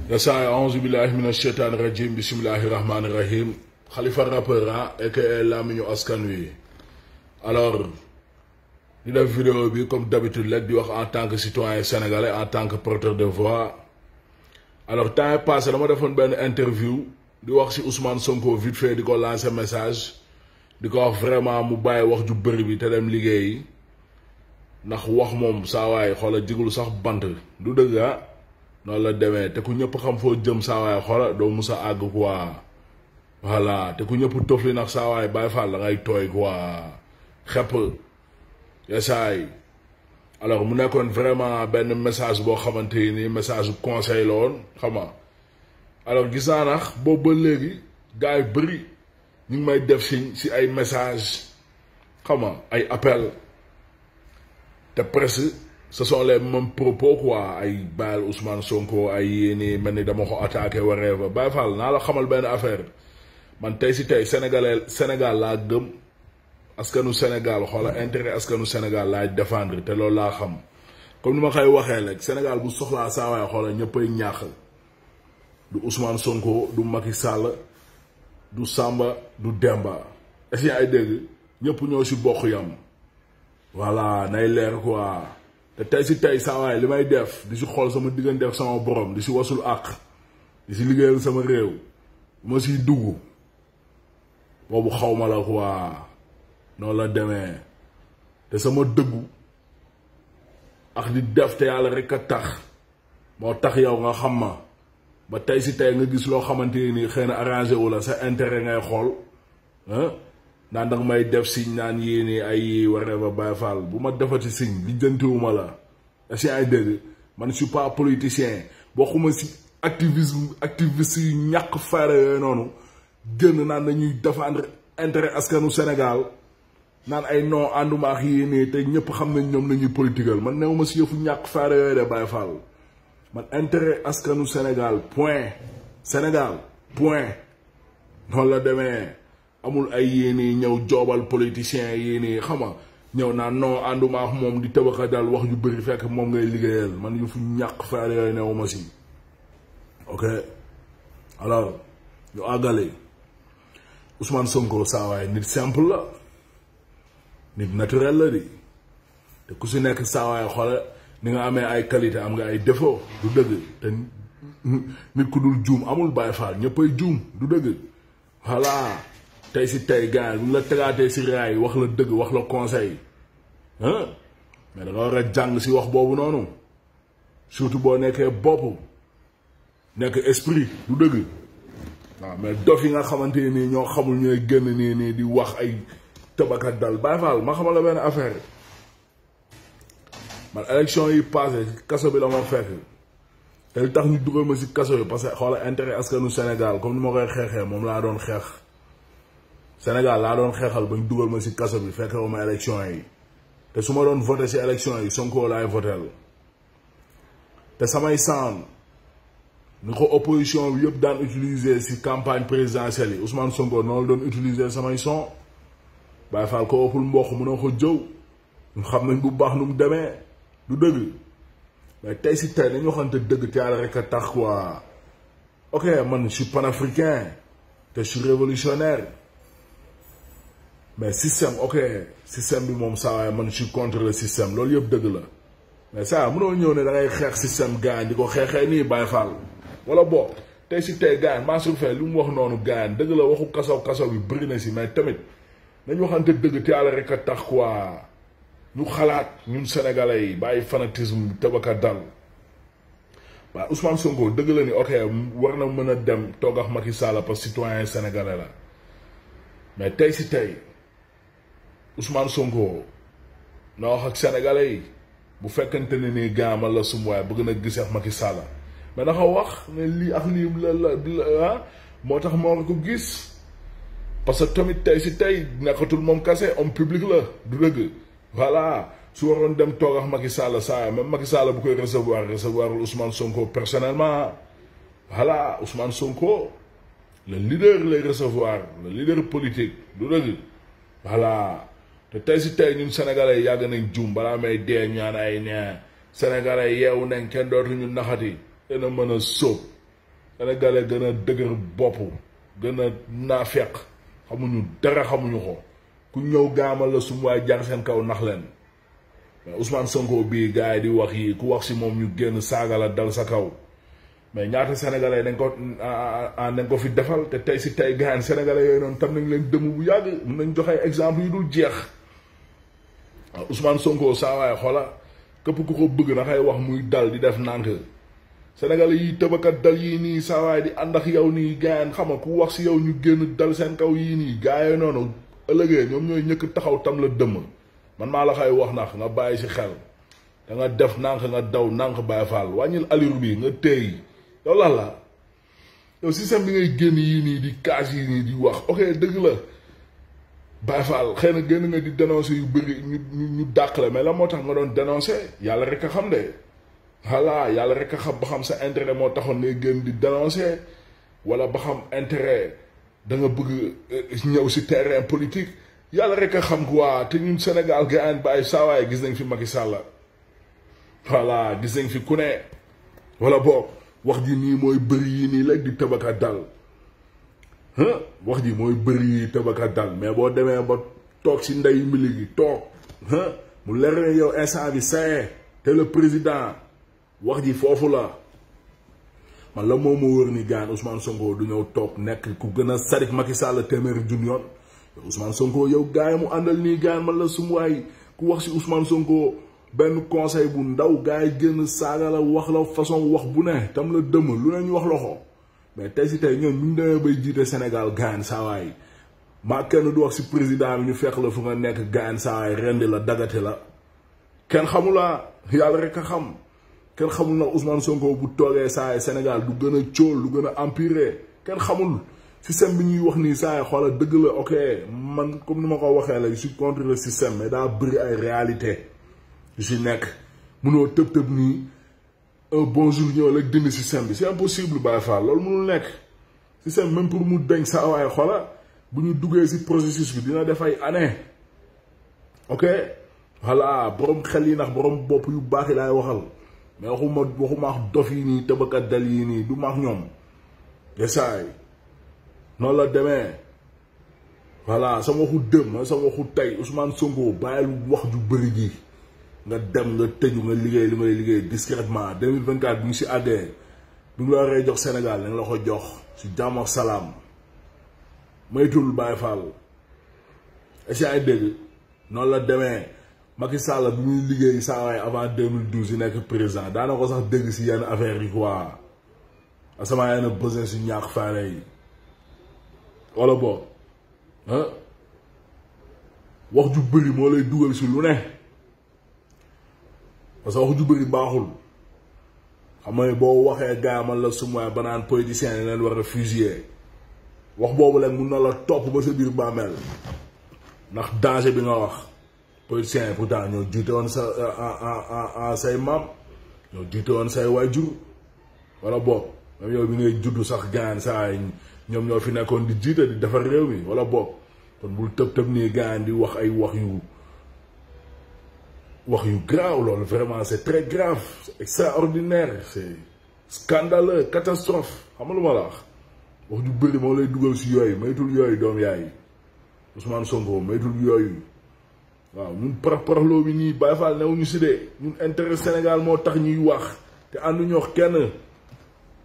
Yasaay a'uuzu billahi mina shaytaani rajim bismillahi rahmaani rahim Khalifa rappeur aka làmmiñu askan wi. Alors di def vidéo bi comme d'habitude rek di wax en tant que citoyen sénégalais, en tant que porteur de voix. Alors temps passé dama defoon benn interview di wax ci Ousmane Sonko vite fait di ko lancer message di ko wax vraiment mu bàyyi wax ju bëri bi te dem liggéeyi ndax wax moom saa waay xoola jigul sax bant du dëgg noonu la demee te ku ñëpp xam foo jëm saa waay xoola doo musa àgg quoi voilà te ku ñëpp tofli nag saa waay Baay Faal da ngay tooy quoi xepp yesaay. Alors mu nekkoon vraiment benn message boo xamante ni message conseil la woon xam nga alors gis naa nag boobu ba léegi gars yu bëri ñu ngi may def si ay message xam nga ay appel te presque ce sont les mêmes propos quoi ay bayal Ousmane Sonko ay yéeni mel ni dama ko attaqué waree ba Baye Fall naa la xamal benn affaire man tey si tey Sénégal laa gëm askanu Sénégal xoola intérêt askanu Sénégal laay défendre te loolu laa xam comme ni ma koy waxee rek Sénégal bu soxlaa saa waay xoola ñëppay ñaax du Ousmane Sonko du Macky Sall du Samba du Demba est-ce que ay dégg ñëpp ñoo si bokk yam voilà nay leer quoi te tey si tey saa waay li may def di si xool sama diggante ak sama borom di si wasul àq di si liggéeyal sama réew ma siy dugg boobu xaw ma la quoi noonu la demee te sama dëggu ak di def te yàlla rek a tax moo tax yow nga xam ma ba tey si tey nga gis loo xamante ni xëy na arrangé wu la sa intérêt ngay xool naan danga may def signe naan yéene ay waree ba Baye Fall bu ma defati signe lijjantiwuma la est-ce que ay dégg man je suis pas politicien bokkuma si activiste yu ñàkk fayda yooyu noonu génn naan dañuy défendre intérêt askanu Sénégal naan ay non ànduma ak yéene te ñëpp xam nañ ñoom nañuy politiqual man newuma si yëfu ñàkk fayda yooyu de Baye Fall man intérêt askanu Sénégal point Sénégal point noonu la demee amul ay yéene ñëw joobal politicien yéene xama ñëw naan non ànduma ak moom di tëbaka dal wax ju bëri fekk moom ngay liggéeyal man yu fu ñàkk faar yooyu newuma si ok. Alors ñu àggale Ousmane Sonko saawaay nit simple la nit naturel la di te ku si nekk saawaay xoole ni nga amee ay qualité am nga ay défaut du dëgg te nit ku dul juum amul Baye Fall ñëppay juum du dëgg voilà. tey si tey gars yi bu la tegaatee si raay wax la dëgg wax la conseil mais da nga war a jàng si wax boobu noonu surtout boo nekkee bopp nekk esprit du dëgg waaw mais dof yi nga xamante nii ñoo xamul ñooy génn nii di wax ay tëbakat dal Baye Fall ma xamal la benn affaire man élection yi passé kaso bi la ma fekk te li tax ñu dugal ma si kaso bi parce que xoola intérêt askanu Sénégal comme ni ma koy xeexee moom laa doon xeex Sénégal laa doon xeexal bañ dugal ma si kaso bi fekk ma élection yi te su ma doon voté si élection yi Sonko laay votel te samay saan ni ko opposition bi yëpp daan utiliser si campagne présidentielle yi Ousmane Sonko noonu doon utiliser samay son Baye Fall ko ëppul mboq mënoo ko jëw ñu xam nañ bu baax nu mu demee du dëgg mais tey si tey dañu waxante dëgg te yàlla rek a tax quoi. Ok man je suis panafricain te je suis révolutionnaire mais système ok système bi moom saa waaye man je suis contre le système loolu yëpp dëgg la mais saa mënoo ñëw ne da ngay xeex système gaañ di ko xeexee nii Baye Fall wala boog tey si tey gaañ Mansour Faye lu mu wax noonu gaañ dëgg la waxu kasaw bi bëri na si mais tamit nañu waxante dëgg te yàlla rek a tax quoi ñu xalaat ñun sénégalais yi bàyyi fanatisme tabaka dal waaye Ousmane Sonko dëgg la ni ok war na mën a dem toog ak Macky Sall parce que citoyen sénégalais la mais tey si tey Ousmane Sonko na wax ak sénégalais yi bu fekkente ne nii gaamal la sum waaye bëgg na gis ak Macky Sall mais dafa wax ne lii ak lii la moo tax moo ko gis parce que tamit tey si tey nekkatul moom kase homme public la du dëgg voilà su waroon dem toog ak Macky Sall saa même Macky Sall bu koy recevoir Ousmane Sonko personnellement voilà Ousmane Sonko le leader lay recevoir le leader politique du dëgg voilà. te tey si tey ñun sénégalais yàgg nañ juum balaa may dee ñaan ay ñaan sénégalais yeewu nañ kenn dootuñu naxati dana mën a sóob sénégalais gën a dëgër bopp gën a naafeq xamuñu dara xamuñu ko ku ñëw gaamal la sum waay jar seen kaw nax leen mais Ousmane Sonko bii gars yi di wax yi ku wax si moom ñu génn saaga la dal sa kaw mais ñaata sénégalais dañ ko fi defal te tey si tey gars sénégalais yooyu noonu tam nañ leen dëmm bu yàgg mun nañ joxe exemple yu dul jeex waaw Ousmane Sonko saa waay xoola képp ku ko bëgg na xay wax muy dal di def nànk sénégalais yi tëbakat dal yii nii saa waay di ànd ak yow nii gars xam nga ku wax si yow ñu génn dal seen kaw yii nii gars yooyu noonu ëllëgee ñoom ñooy ñëkk taxaw tam la dëmm man maa la xay wax nax nga bàyyi si xel da nga def nànk nga daw nànk Baye Fall wàññil allure bi nga téy yow lan la yow système bi ngay génn yii nii di kaas yii nii di wax ok dëgg la Baye Fall xëy na génn nga di dénoncer yu bëri ñu dàq la mais la moo tax nga doon dénoncer yàlla rek a xam de voilà yàlla rek a xam ba xam sa intérêt moo taxoon ngay génn di dénoncer wala ba xam intérêt da nga bëgg ñëw si terrain politique yàlla rek a xam quoi te ñun Sénégal ga an bàyyi saawaay gis nañ fi Macky Sall voilà gis nañ fi ku ne wala boog wax ji nii mooy bëri yi nii léegi di tëbaka dal wax ji mooy bëri yi tëbaka dal mais boo demee ba toog si ndey mbili gi toog mu leer ne yow instant bi saye te le président wax ji foofu la man la moom moo wër ni gaan Ousmane Sonko du ñëw toog nekk ku gën a sadik Macky Sall téeméeri junni yoon Ousmane Sonko yow gaay mu àndal nii gaan man la sum waay ku wax si Ousmane Sonko benn conseil bu ndaw gaay génn saaga la wax la façon wax bu ne tam la dëmm lu ne ñu wax la ko mais tey si tey ñoom ñu demee bay jiite Sénégal gaan saawaay maa kenn du wax si président bi ñu fekk la fu nga nekk gaan saawaay rendi la dagate la kenn xamula yàlla rek a xam kenn xamul na Ousmane Sonko bu toogee saa Sénégal du gën a cóol du gën a empiré kenn xamul système bi ñuy wax nii saa xoola dëgg la ok man comme ni ma ko waxee la je suis contre le système mais daa bëri ay réalité yu si nekk mënoo tëb nii un bon jour ñëw rek dindi système bi c'est impossible Baye Fall loolu mënul nekk système même pour mu deñ saa waaye xoola bu ñu duggee si processus bi dina def ay années ok voilà borom xel yi ndax borom bopp yu baax yi laay waxal mais waxuma ak dof yi nii tëbakat dal yi nii du maax ñoom yesaay noonu la demee voilà sama waxu dëm sama waxu tey Ousmane Sonko bàyyil wax ju bëri ji nga dem nga tëju nga liggéey li ngay liggéey discrètement 2024 bi ñu si àggee bi nga la waree jox Sénégal da nga la ko jox si jàmm ak salaam maytul Baye Fall ay dégg noonu la demee Macky Sall bi muy liggéey saa waay avant 2012 yi nekk président daana ko sax dégg si yenn affaire yi quoi asamaa yenn besoin si ñàkk faale yi wala boobu wax ju bëri moo lay dugal si lu ne parce que wax ju bëri baaxul xam nga boo waxee gaa man la sumuwaay ba naan politiciens yi leen war a fusiller wax boobu leen mun na la topp ba sa biir bàmmeel ndax danger bi nga wax politiciens yi pourtant ñoo jiite woon sa say maam ñoo jiite woon say waajur wala boobu même yow bi ngay juddu sax gaan saa ñoom ñoo fi nekkoon di jiite di defar réew mi wala boobu kon bul tëb nii gaan di wax ay wax yu grave loolu vraiment c'est très grave c'est extraordinaire c'est scandaleux catastrophe xam nga lu ma la wax ju bëri moo lay dugal si yooyu maytul yooyu doom yaay Ousmane Sonko maytul yooyu waaw ñun paraxloo bi nii Baye Fall newuñu si de ñun intérêt Sénégal moo tax ñuy wax te ànduñu wax kenn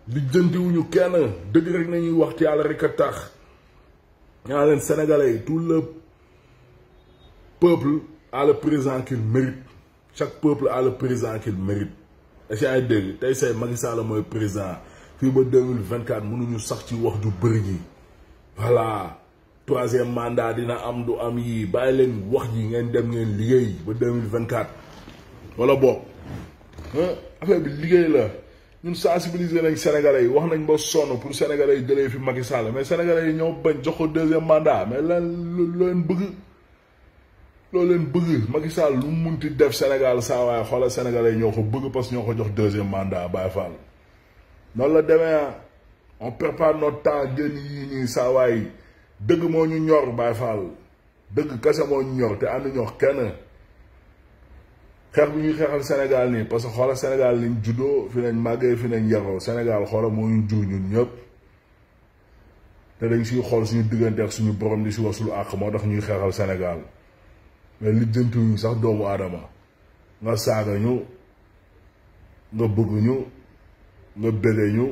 lijjantiwuñu kenn dëgg rek nañuy wax ci yàlla rek a tax ñaa leen sénégalais yi tout le peuple a le président qu'il mérite chaque peuple a le président qu'il mérite est-ce que ay dégg tey say Macky Sall mooy président fii ba 2024 mënuñu sax ci wax ju bëri ji voilà troisième mandat dina am du am yii bàyyi leen wax ji ngeen dem ngeen liggéey ba 2024 wala boog affaire bi liggéey la ñun sensibiliser nañ sénégalais yi wax nañ ba sonn pour sénégalais yi jëlee fi Macky Sall mais sénégalais yi ñoo bañ jox ko deuxième mandat mais leen bëgg loolu leen bëgg Macky Sall lu mu munti def Sénégal saa waaye xoolal sénégalais yi ñoo ko bëgg parce que ñoo ko jox deuxième mandat Baye Fall noonu la demee on prépare notre temps génn yii nii saa waay dëgg moo ñu ñor Baye Fall dëgg kese moo ñu ñor te ànd ñor kenn xeex bi ñuy xeexal Sénégal nii parce que xoola Sénégal liñ juddoo fi nañ màggee fi nañ yaroo Sénégal xoola moo ñu jur ñun ñëpp te dañ siy xool suñu diggante ak suñu borom di si wax suñu àq moo tax ñuy xeexal Sénégal mais li jëntuñu sax doomu aadama nga saaga ñu nga bëgg ñu nga bëggee ñu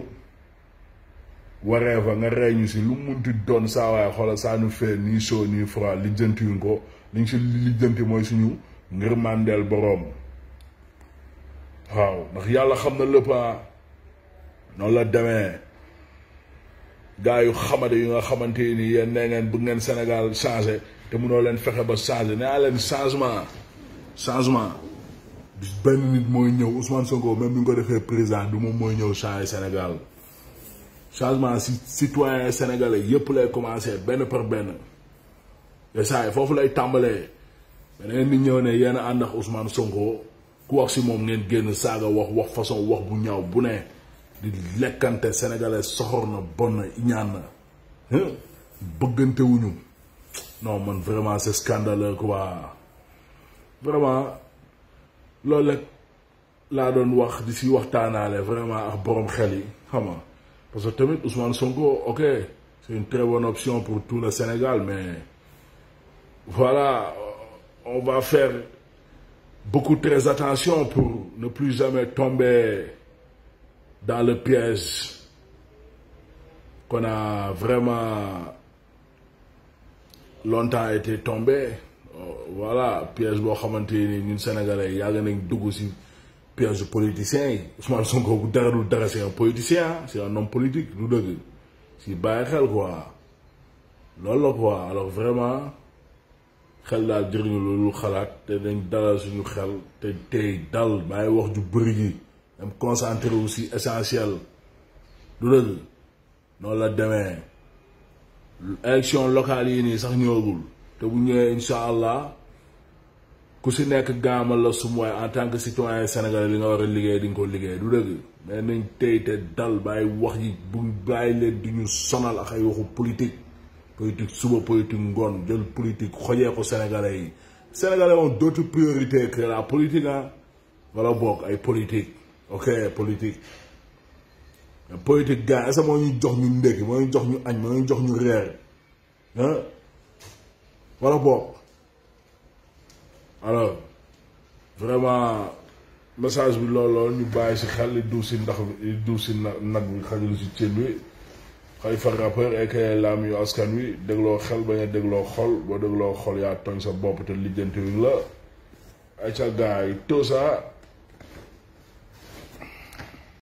waree fa nga rey ñu si lu munti doon saa waaye xoola saa nu fee nii chaud nii froid li jëntuñu ko liñ si li jënti mooy suñu ngir mandeel boroom waaw ndax yàlla xam na lépp noonu la demee gars yu xamade yu nga xamante ni yéen nee ngeen bëgg ngeen Sénégal changé te mënoo leen fexe ba changé nee naa leen changement benn nit mooy ñëw Ousmane Sonko même bi nga ko defee président du moom mooy ñëw changé Sénégal changement si citoyen sénégalais yépp lay commencé benn par benn te saa yi foofu lay tàmbalee beneen nit ñëw ne yéen a ànd ak Ousmane Sonko ku wax si moom ngeen génn saaga wax façon wax bu ñaaw bu ne di lekkante sénégalais soxor na bon na iñaan na bëggante wuñu non man vraiment c'est scandaleux quoi vraiment loolu rek laa doon wax di si waxtaanaale vraiment ak borom xel yi xam nga parce que tamit Ousmane Sonko ok c'est une très bonne option pour tout le Sénégal mais voilà on va faire beaucoup très attention pour ne plus jamais tomber dans le piège qu'on a vraiment longtemps été tombé. Voilà, piège boo xamante ni ñun Sénégalais yàgg nañ dugg si piège politicien yi Ousmane Sonko bu dara du dara c'est un politicien c'est un homme politique du dëgg si bàyyi xel quoi loolu la quoi alors vraiment xel daal jëriñu loolu xalaat te dañ dalal suñu xel te tey dal bàyyi wax ju bëri gi dem concentré aussi essentiel du dëgg noonu la demee élection locale yi nii sax ñëwagul te bu ñëwee incha allah ku si nekk gaamal la sum waaye en tant que citoyen sénégalais li nga war a liggéey di nga ko liggéey du dëgg mais nañ tey te dal bàyyi wax yi bu bàyyi leen di ñu sonal ak ay waxu politique suba politique ngoon jël politique xojee ko sénégalais yi sénégalais ont d'autres priorités que la politique wala bokk ay politique ok politique gars est-ce que moo ñu jox ñu ndékki moo ñu jox ñu añ moo ñu jox ñu reer wala bokk alors vraiment message bi loolu ñu bàyyi si xel li duuf si ndax li duuf si nag bi xajul si cin bi Khalifa rappeur ak laam yu askan wi dégloo xel bañ a dégloo xol boo dégloo xol yaa tooñ sa bopp te lijjanti wi la ay ca gars yi tout ça